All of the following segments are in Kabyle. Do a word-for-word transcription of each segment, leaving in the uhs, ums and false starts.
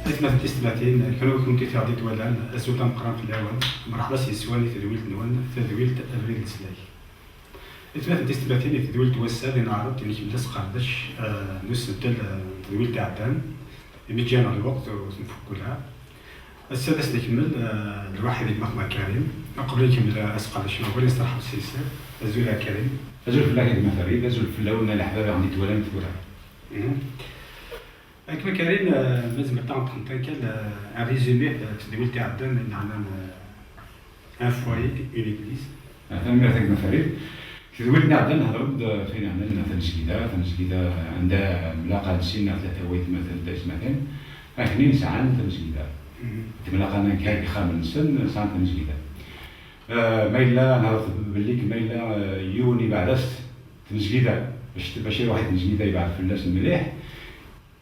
Atmaten tisetmatin, kra n kunti i ɣ-d-ittwalan, azul d ameqqran fell-awen. Mreḥba s yeswan i tedwilt-nwen, tadwilt Abrid n Leslak. Atmaten tisetmatin, i tedwilt n wass-a, di neɛreḍ ad nkemmel asqerdec, eh, n usentel, eh, n tedwilt iɛeddan, imi ǧǧan ɣer lweqt ur t-nfukk ara. Ass-a ad as-nkemmel, eh, lwaḥid i gma-tneɣ Karim. Uqbel ad nkemmel, eh, asqerdec-nneɣ, wali nsterḥeb s-, yes-s. Azul a Karim. Azul fell-ak a gma Farid, azul fell-awen a leḥbab i ɣ-d-ittwalan tura. Mhm. Gma Karim, eh, ma tzemreḍ ad ɣ-d-teqqneḍ akka, eh, un résumé, eh, n tedwilt iɛeddan, meɛna, eh, un foyer, une église. Ah, tanemmirt a gma Farid. Tedwilt iɛeddan, nehder-d, eh, f ayen yeɛnan tamezgida, tamezgida anda mlaqan sin neɣ tlata waytmaten, taytmatin, aknin sɛan tamezgida. Mhm. Temlaqan akka deg yixxamen-nsen, sɛan tamezgida. Eh, ma yella, nehder belli ma yella, eh, yiwen ibeɛd-as tmezgida, bac, bac iruḥ i tmezgida ibeɛd fell-as mliḥ,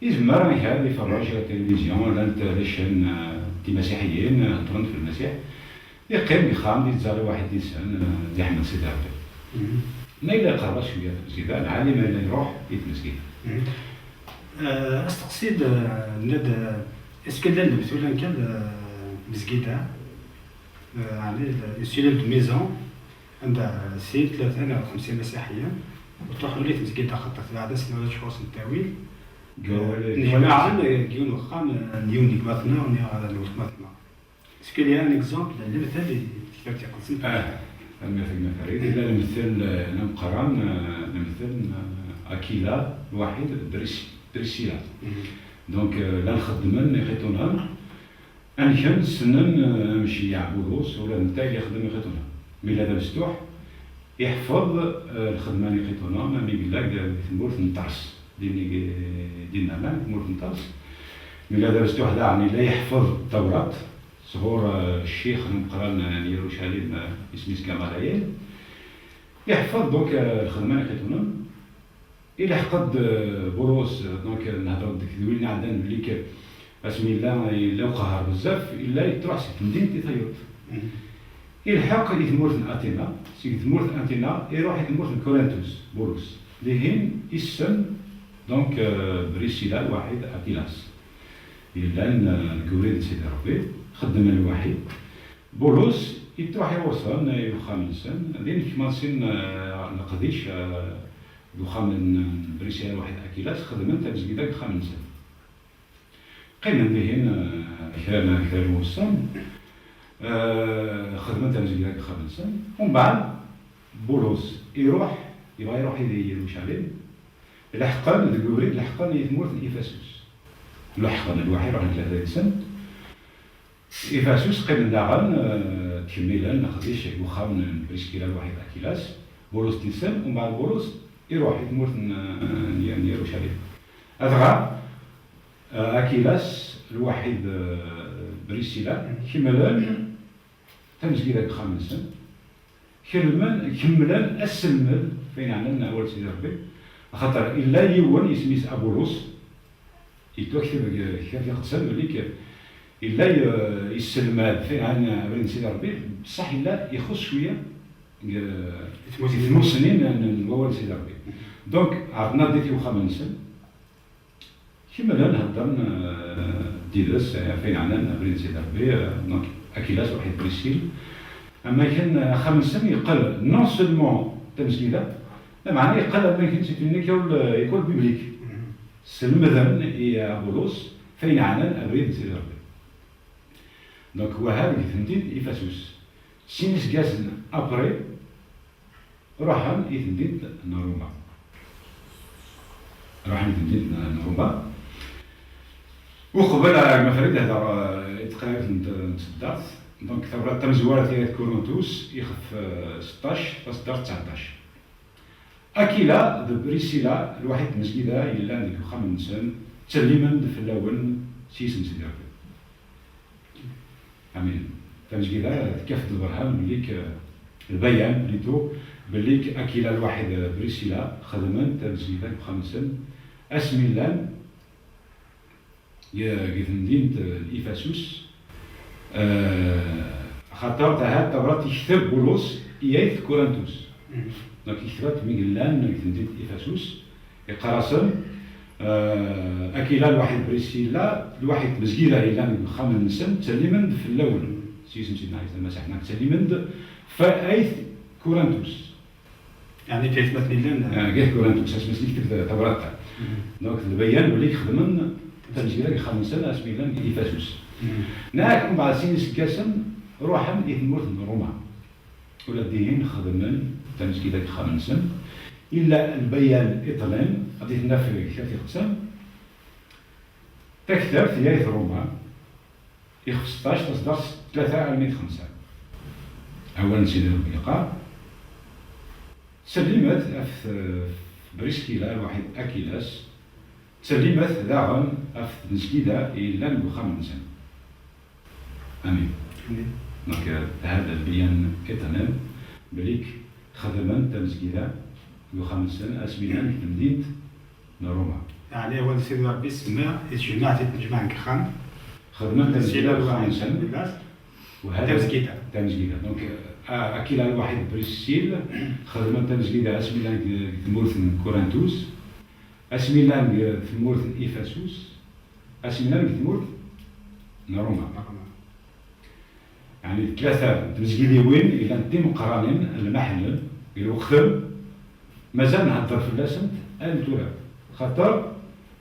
izmer amek ad iferrej tilivizyu, llant les chaînes, eh, timasiḥiyin, eh, heddren f Lmasiḥ. Yeqqim deg uxxam, d ittẓalla waḥid yid-sen, eh, d iḥmed Sidi Ṛebbi. Mhm. Ma yella iqerreb-as cwiya tmezgida, lɛali ma yella iruḥ i tmezgida. Mhm. Eh, asteqsi-d, eh, nna-d, eh, est-ce que llan lemtul akka, eh, mezgida, eh, ɛni, eh, une cellule de maison, anda sin, tlata neɣ xemsa imasiḥiyen, ur ttruḥun i tmezgida, axaṭer tbeɛd-asen wala txuṣṣ n ttawil. Deg wawal, eh, deg wawal, nejmaɛen, eh, deg yiwen uxxam, eh, n yiwen n gma-tneɣ neɣ, eh, n weltma-tneɣ. Est-ce qu'il y a un exemple, lemtel i tektabt iqedsen? Ah, tanemmirt a gma Farid. Yella lemtel, eh, n ameqqran, eh, lemtel n, eh, Akila lwaḥid, Pris-, Priscilla. Mhm. Donc, eh, llan xeddmen iqiṭunen, amek ssnen, eh, amceyyeɛ Bulus, ula d netta yexdem iqiṭunen. Mi yella d abestuḥ, iḥfeḍ, eh, lxedma n iqiṭunen, mi yella deg, deg tmurt n Tars. Din i, dinna llan, tmurt n Tars. Mi yella d abestuḥ daɣen, yella iḥfeḍ Tawrat, sɣur, eh, ccix n umeqqran n Yarucalim, eh, isem-is Gamalayel. Iḥfeḍ, donc, eh, lxedma n iqiṭunen. Ilḥeq-d, eh, Bulus, eh, donc, eh, nehder-d deg tedwilin iɛeddan belli k-, asmi yella, yella uqehher bezzaf, yella yettruḥ seg temdint i tayeḍ. Mhm. Ilḥeq i tmurt n Atina, seg tmurt n Atina iruḥ i tmurt n Kurintus, Bulus. Dihin issen, donc, euh, Priscilla lwaḥid Akilas. Yellan, euh, deg ubrid n Sidi Ṛebbi, xeddmen lwaḥid. Bulus ittruḥ i ɣur-sen, i uxxam-nsen. Din kmasin, euh, leqdic, euh, deg uxxam n, n Priscilla lwaḥid Akilas, xedmen tamezgida deg uxxam-nsen. Qqimen dihin, eh, kra n, kra n wussan, eh, xedmen tamezgida deg uxxam-nsen. Umbeɛd, Bulus iruḥ, yebɣa iruḥ i Yerucalim. Leḥqen deg ubrid, leḥqen i tmurt n Ifasus. Leḥqen lwaḥi, ruḥen tlata yid-sen. Ifasus qqimen daɣen, eh, ttkemmilen leqdic deg uxxam n Priskila lwaḥid Akilas. Bulus d-isen, umbeɛd Bulus iruḥ i tmurt n, n, n Yerucalim. Adɣa, eh, Akilas lwaḥid, eh, Priscila, kemmlen tamezgida deg uxxam-nsen. Kemmlen, kemmlen aselmed, f ayen ɛnan awal n Sidi Ṛebbi. Axaṭer illa yiwen, isem-is Abulus, yettwakteb deg Kitaben Iqedsen, belli k-, illa y-, yesselmad, f ayen ɛnan abrid n Sidi Ṛebbi, bṣaḥ illa ixuṣ cwiya deg, deg tmusnin n, n wawal n Sidi Ṛebbi. Donc, ɛerḍen ad d-it i uxxam-nsen. Kemmlen heddren, eh, d-ides, eh, ɣef ayen ɛnan abrid n Sidi Ṛebbi, eh, donc, Akilas, waḥid Prisil. Ama kan, eh, axxam-nsen yeqqel non seulement d tamezgida, lameɛna yeqqel ama kan c'est une école, eh, école biblique. Mhm. Slemden i Abulus f ayen ɛnan abrid n Sidi Ṛebbi. Donc, waha deg temdint Ifasus. Sin iseggasen après, ruḥen i temdint n Ruma. Ruḥen i temdint n, n Ruma. Uqbel, eh, ma Farid hder, eh, i teqrayt n, n tseddart. Donc, tabrat tamezwarut i At Kuruntus, ixef, eh, seṭṭac, taseddart tseɛṭac. Akila d Prisila, lwaḥid n tmezgida yellan deg uxxam-nsen, ttsellimen-d fell-awen s yisem n Sidi Ṛebbi. Amin. Tamezgida tekkat-d lberhan belli k-, lbayan, plutôt, belli k-, Akila lwaḥid d Prisila xedmen tamezgida deg uxxam-nsen, asmi llan deg temdint n Ifasus, eh, axaṭer tahat tabrat yekteb Bulus i ayt Kurantus. Donc yekteb-d mi yellan deg temdint n Ifasus, iqqar-asen, eh, Akila lwaḥid Prisila, lwaḥid tmezgida yellan deg uxxam-nsen, ttsellimen-d fell-awen. S yisem Sidna Ɛisa Lmasiḥ, neɣ ttsellimen-d f ayt Kurantus. Yeɛni f aytmaten yellan. Ah, deg ayt Kurantus, asmi s-nekteb tabrat-a. Donc lbayan belli xedmen tamezgida deg uxxam-nsen asmi llan deg Ifasus. Neɣ mbeɛd sin iseggasen ruḥen i tmurt n Ruma. Ula dihin xedmen tamezgida deg uxxam-nsen. Illa lbayan iṭlen, ad t-naf deg kra tiqettun. Taktabt i ayt Ruma, ixef seṭṭac, taṣeddart tlata armi d xemsa. Awal n Sidi Ṛebbi yeqqar, ttsellimet ɣef t-, Briskila, lwaḥid Akilas, ttsellimet daɣen ɣef tmezgida yellan deg uxxam-nsen. Amin. Amin. Donc, euh, هذا البيان iṭnen, belli xedmen tamezgida deg uxxam-nsen, asmi llan deg temdint n Ruma. Yeɛni awal n Sidi Ṛebbi semma i tejmaɛt i d-nejmaɛen deg uxxam. Xedmen tamezgida deg uxxam-nsen. Tamezgida. Tamezgida. Donc, euh, Akila lwaḥid Briskil, xedmen tamezgida asmi llan deg, deg tmurt n Kurantus, asmi llan deg tmurt n Ifasus, asmi llan deg tmurt n Ruma. Yeɛni d tlata n tmezgidiwin yellan d timeqqranin, lmaḥnen, i lweqt-n, mazal nhedder fell-asent ar tura, xaṭer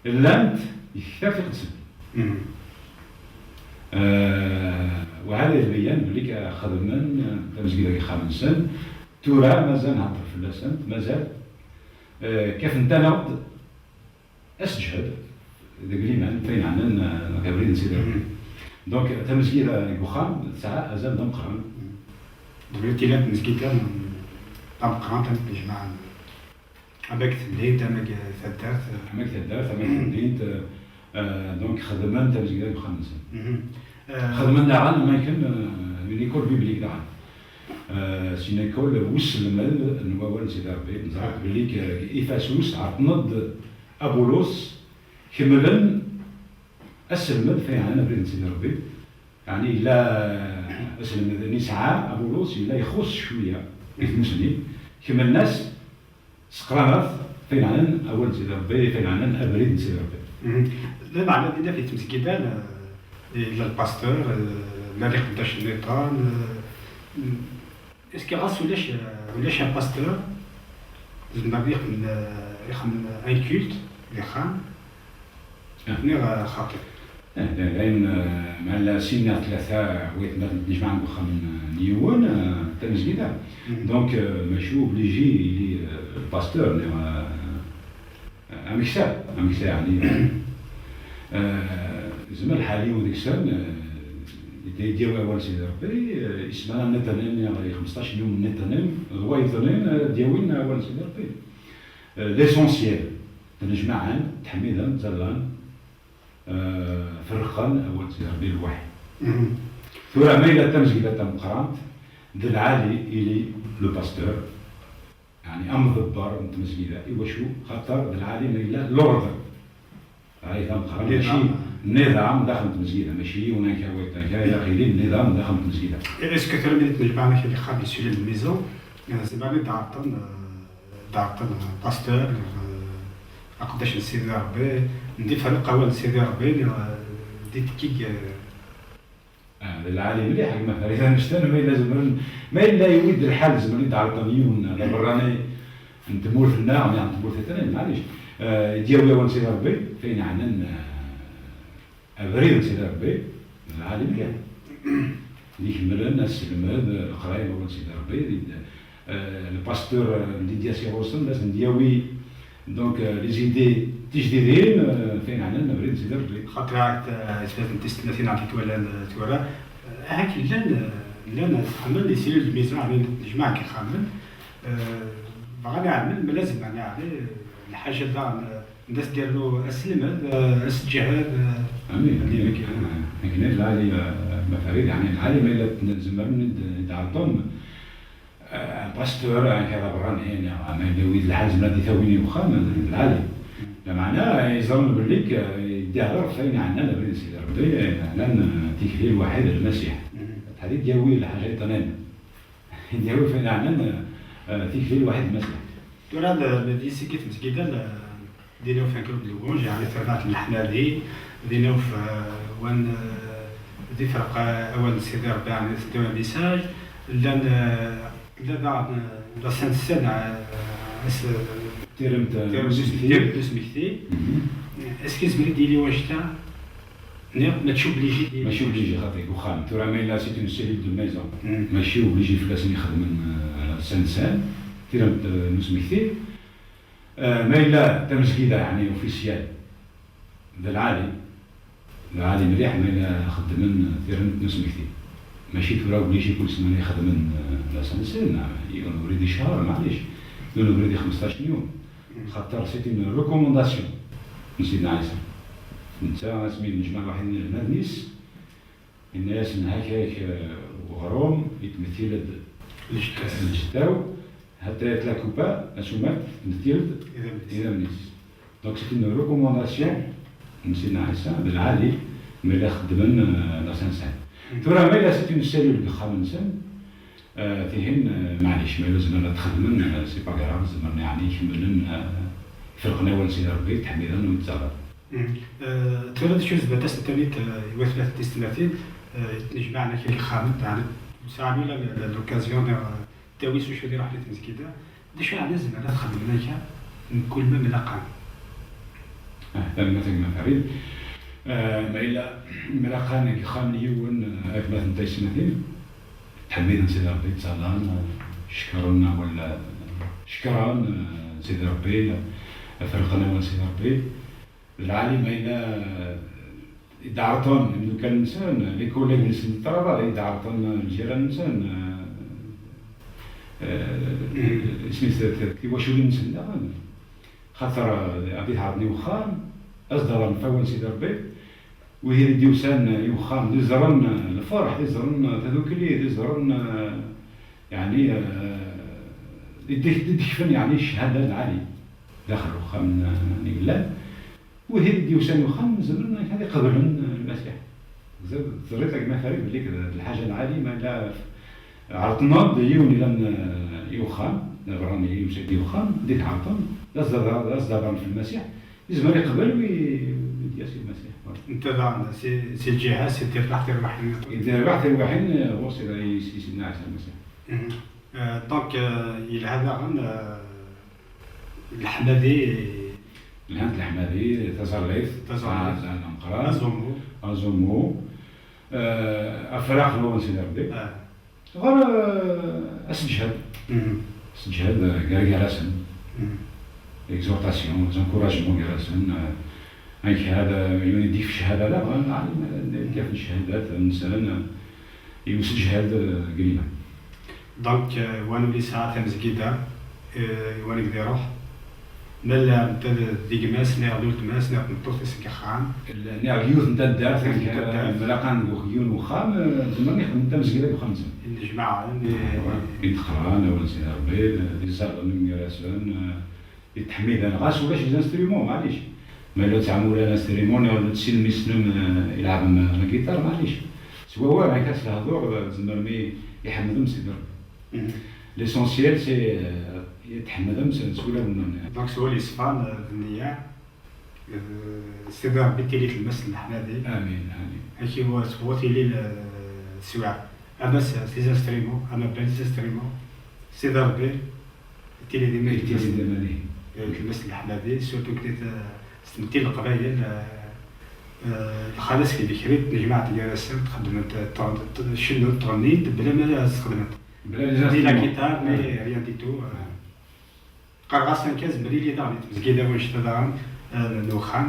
llant deg Kitabt Iqedsen. Eh, وهذا يبين belli xedmen tamezgida deg uxxam-nsen, tura mazal nhedder fell-asent, mazal, eh, kafent-aneɣ-d aseǧhed deg liman, ayen ɛnan, eh, deg abrid n Sidi Ṛebbi. Donc, tamezgida deg uxxam tesɛa azal d ameqqran. Deg tilat tmezgida tameqqrant am tnejmaɛ. Am deg temdint, am deg taddart. Am deg taddart, am deg temdint, eh, eh, donc, xedmen tamezgida deg uxxam-nsen. Eh, xedmen daɣen, am akken, eh, une école biblique daɣen. Eh, c'est une école n uselmed n wawal n Sidi Ṛebbi. Neẓra belli deg Ifasus ɛerḍen-d Abulus, kemmlen aselmed, f ayen ɛnan abrid n Sidi Ṛebbi. Yeɛni yella aselmed-nni yesɛa Abulus, yella ixuṣ cwiya i tmusni. Kemmlen-as seqran-as f ayen ɛnan awal n Sidi Ṛebbi, f ayen ɛnan abrid n Sidi Ṛebbi. Lameɛna dinna di tmezgida, eh, yella lpastur, eh, llan iqeddacen nniḍen, eh, Est-ce que ɣas ulac, ulac un pasteur, zemren ad ixdem, ixdem un culte di uxxam? Neɣ xaṭi? Eh, d ayen, eh, mɛella sin neɣ tlata waytmaten tnejmaɛen deg uxxam n, n yiwen, eh, tamezgida. Donc, eh, mačči obligé yili, eh, lpasteur neɣ, eh, Ameksa, ameksa, yeɛni, eh, zmer lḥal yiwen deg-sen, eh, yedda ad d-yawi awal n Sidi Ṛebbi, eh, isemma nniḍen, i xmesṭac n yum nniḍen, d wayeḍnin, eh, ad d-yawin awal n Sidi Ṛebbi. Eh, l'essentiel, tnejmaɛen, ttḥemmiden, ttẓallan, eh, ferrqen awal n Sidi Ṛebbi lwaḥid. Tura, ma yella d tamezgida tameqqrant, d lɛali ili le pasteur, Yeɛni amḍebber n tmezgida. Iwacu? Xaṭer d lɛali ma yella l'ordre. Ay tameqqrant, mačči nniḍam daxel n tmezgida, mačči yiwen akka wayeḍ akka, ilaq yili nniḍam daxel n tmezgida. Est-ce que tura mi tnejmaɛen akka di uxxam, di cellule de maison, eh, zemren ad d-ɛerḍen, eh, d-ɛerḍen, eh, pasteur, eh, aqeddac n Sidi Ṛebbi, ad d-iferreq awal n Sidi Ṛebbi, eh, ad d-itekki, eh, Ah, d lɛali mliḥ a gma Farid, annect-a, ma yella zemren, ma yella yewwi-d lḥal, zemren ad d-ɛerḍen yiwen d aberrani n tmurt-nneɣ, neɣ n tmurt-nniḍen, maɛlic. Eh, ad d-yawi awal n Sidi Ṛebbi, f ayen ɛnan, eh, abrid n Sidi Ṛebbi, d lɛali mliḥ. Ad ikemmlen aselmed, leqraya n wawal n Sidi Ṛebbi, di, eh, le pasteur, eh, n Lydia Sirosen, d asen-d-yawi Donc, euh, les idées tijdidin, euh, f ayen ɛnan abrid n Sidi Ṛebbi. Xaṭer, ah, eh, snat n tisetnatin ɛad i t-walan, eh, tura, eh, ahat llan, eh, llan xedmen di cellule de maison, ɛni tnejmaɛ deg yexxamen, eh, bɣan iɛelmen ma lazem, ɛni, ɛni, eh, lḥaǧa daɣen, eh, ad as-d-yernu aselmed, eh, aseǧhed, eh, Amin, amin. Akken, eh, akken lɛali, eh, ma Farid, yeɛni lɛali ma yella t-, zemren ad d-, d-ɛerḍen, Eh, un pasteur, un kra berrani, neɣ ma yella wid lḥal zemren ad d-tawin i uxxam, d lɛali. Lameɛna, yeẓran belli k-, Ddiɣ ɣer fayen ɛnan abrid n Sidi Ṛebbi, ɛnan, eh, tikli lwaḥid Lmasiḥ. Mhm. Ḥad i d-yawi lḥaǧa yeṭṭnen. I d-yawi fayen ɛnan, eh, tikli lwaḥid Lmasiḥ. Tura d, d yis-i i tmezgida, d, din ufan kra n lgunj, yeɛni terbaɛt n leḥmadi, din uf, eh, wan, eh, di ferq, eh, awal n Sidi Ṛebbi, yeɛni teddu un message, llan, eh, Baba, eh, d asensen, eh, as-, Tiremt, eh, tiremt n usmekti. Tiremt n usmekti. Mhm. Est-ce que yezmer ad d-yili wannect-a? Neɣ mačči obligé d-yili? Mačči obligé, xaṭi, deg uxxam. Tura ma yella c'est une cellule de maison. Mhm. Mačči obligé fell-asen ixedmen, eh, asensen. Tiremt, eh, n usmekti. Eh, ma yella tamezgida, yeɛni, officielle, d lɛali, lɛali mliḥ ma yella xeddmen tiremt n usmekti. Mačči tura obligé kul semana ixedmen, eh, la S N C, neɣ yiwen ubrid i ccher, maɛlic. Yiwen ubrid i xmesṭac n yum. Xaṭer c'est une recommandation n Sidna Ɛisa. Netta, asmi yennejmaɛ lwaḥid n inelmaden-is, yenna-yasen: "Hak-ak, eh, uɣrum, yettmettil-d lǧetta-w, hatta yatlakuba, asumert, tmettil-d idammen-is." Donc, c'est une recommandation n Sidna Ɛisa, d lɛali, ma yella xeddmen, eh, la S N C. Mm. Tura, ma yella c'est une cellule deg uxxam-nsen, eh, tihin, eh, maɛlic, ma yella zemren ad t-xedmen, eh, c'est pas grave, zemren, yeɛni, kemmlen, eh, ferqen awal n Sidi Ṛebbi, ttḥemmiden u ttẓallan. Mhm. Eh, tura d acu zdat-as tanit, eh, i watmaten tisetmatin, eh, yettnejmaɛen akka deg yexxamen, yeɛni, sɛan ula l-, l-, l'occasion, neɣ, eh, ttawi s ucu di ruḥ di tmezgida, d acu yeɛni zemren ad xedmen akka, mkul ma mlaqan? Ah, tanemmirt a gma Farid. Eh, ma yella mlaqan deg yexxam n yiwen, eh, atmaten tisetmatin, ttḥemmiden Sidi Ṛebbi, ttẓallan, eh, cekkren, wala, eh, cekkren, eh, Sidi Ṛebbi, eh, ferqen awal n Sidi Ṛebbi. D lɛali ma yella, eh, i d-ɛerḍen imeddukal-nsen, les collègues-nsen di ṭṭrabal, i d-ɛerḍen lǧiran-nsen, eh, eh, isem-is, tiwaculin-nsen daɣen. Xaṭer, eh, ad d-ɛerḍen i wexxam, ad s-d-ɣren ɣef wawal n Sidi Ṛebbi, wid i d-yusan i wexxam, d iẓren, eh, lferḥ, d iẓren, eh, tadukli, d iẓren, eh, yeɛni, eh, i d-, i d-ikfen, yeɛni, ccahada lɛali daxel uxxam n, n yellan. Wihin i d-yusan i uxxam, zemren ad iqeblen, eh, Lmasiḥ. Teẓriḍ, a gma Farid, belli d lḥaǧa lɛali, ma la ɛerḍen-d yiwen ilan, eh, i uxxam, d aberrani yusa-d i uxxam, d i t-ɛerḍen, d as-, d as-, d aberrani f Lmasiḥ, yezmer iqbel wi, wi d-yas i Lmasiḥ. Netta daɣen, si, si lǧiha, si tirbaḥ tirbaḥin. I tirbaḥ tirbaḥin, eh, ɣur-s i, i, i Sidna Ɛisa Lmasiḥ. Mhm. Euh, donc, euh, yelha daɣen, euh, leḥmadi. Lhant leḥmadi, taẓallit, taẓallit. Sɛan, sɛan ameqqran. Azumu. Azumu. Euh, afraq n wawal n Sidi Ṛebbi. Ah. Ɣer, euh, aseǧhed. Mhm. Aseǧhed, euh, gar gar-asen. Mhm. Exhortation, les encouragements gar-asen, euh, amek hada, yiwen i d-yekf ccahada daɣen, yeɛni, ma d-, d-, d-, d-, ccahada-nsen, euh, i useǧhed, euh, deg liman. Donc, euh, win ur yesɛi tamezgida, euh, win i d-iruḥ, ma yella netta d, d gma-s, neɣ d weltma-s, neɣ d tmeṭṭut-is deg uxxam. Neɣ d yiwet n taddart, yiwet n taddart. Mlaqan deg ux-, yiwen n uxxam, euh, zemren ixedmen tamezgida deg uxxam-nsen. Nnejmaɛen, i d-qqaren awal n Sidi Ṛebbi, d iẓallen gar-asen, euh, i ttḥemmidan, ɣas ulac les instruments, maɛlic. Ma yella ur tesɛam ula l'instrument, neɣ ur tessinem, issnem, eh, ilɛeb am, am la guitare, maɛlic. S wawal, akka s lehdur, eh, tzemrem i, i ḥemmdem Sidi Ṛebbi. Mhm. L'essentiel, c'est, eh, i tḥemmdem s, s wulawen-nwen. Donc, s wul yeṣfan, eh, d nniya, eh, Sidi Ṛebbi tili tlemmast n leḥmadi. Amin, amin. Aki, wa, s wul tili, eh, teswiɛt. Ama s, s les instruments, ama bla les instruments, Sidi Ṛebbi, tili dima, tili dima dihin. Eh, tlemmast n leḥmadi, surtout kdi, eh, s tmetti n Leqbayel, eh, eh, lxalat kdi kri, tnejmaɛt gar-asen, txeddment, eh, tɣ-, t-, cennunt, ttɣennint, bla ma ad sxedment. Bla les instruments. Ni la guitare, ni rien du tout, eh. Qqareɣ-asen kan, zemren ad ilin daɣen di tmezgida wannect-a daɣen, eh, n uxxam.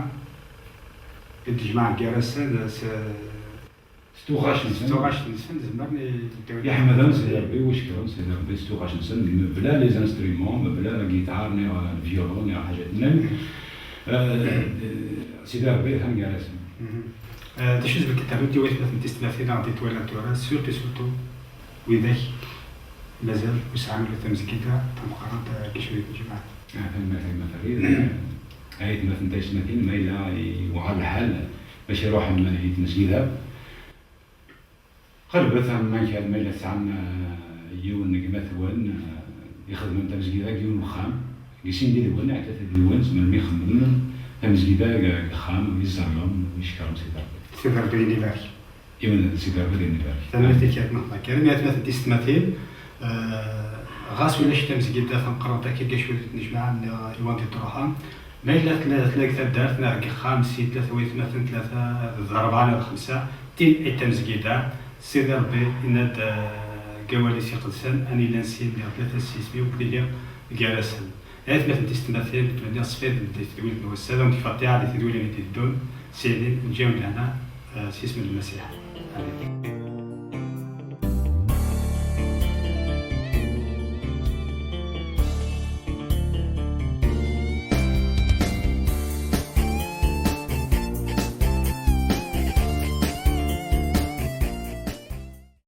I d-jemɛen gar-asen, eh, s, S tuɣac-nsen. S tuɣac-nsen, zemren i, i ḥemmden Sidi Ṛebbi, u cekkren Sidi Ṛebbi s tuɣac-nsen, mebla les instruments, mebla la guitare, neɣ le violon, neɣ ḥaǧat-nni. Eh, Sidi Ṛebbi atan gar-asen. Mhm. Eh, d acu zebg n termit i waytmaten tisetmatin ad ɣ-d-itwalan tura, surtout, surtout, widak mazal ur sɛan ula tamezgida tameqqrant, eh, akka cwiya n lǧemɛa. Ah, tanemmirt a gma Farid. Eh, Aytmaten tayesmatin, ma yella yewɛer lḥal bac iruḥen i tmezgida, qelbet am amek ma yella tesɛam, eh, yiwen n gma-twen, eh, ixedmen tamezgida deg yiwen uxxam, deg sin yid-wen, iɛedda-t-id yiwen, tzemrem ixemmem tamezgida deg, deg uxxam, i ẓẓerlum, i cekṛem Sidi Ṛebbi. Sidi Ṛebbi ad ibarek. Yiwen Sidi Ṛebbi ad ibarek. Tanemmirt-ik a gma Karim. Aytmaten tisetmatin, eh, ɣas ulac tamezgida tameqqrant akka deg acwal n tnejmaɛ n, eh, Iwan di Ṭruḥa, ma yella tella, tella deg taddart neɣ deg uxxam, sin, tlata waytmaten, tlata d rebɛa neɣ d xemsa, tin i d tamezgida, Sidi Ṛebbi yenna-d, eh, deg awal-is iqedsen, "An illan sin, lliɣ tlata s yisem-iw, ur lliɣ gar-asen." Aytmaten tisetmatin, ttmenniɣ ṣṣfid di tedwilt n wass-a, ad awen-d-kfeɣ ttiɛad di tedwilin i d-iteddun, sinin, nǧi-awen lehna, eh, s yisem n Lmasiḥ. Amin.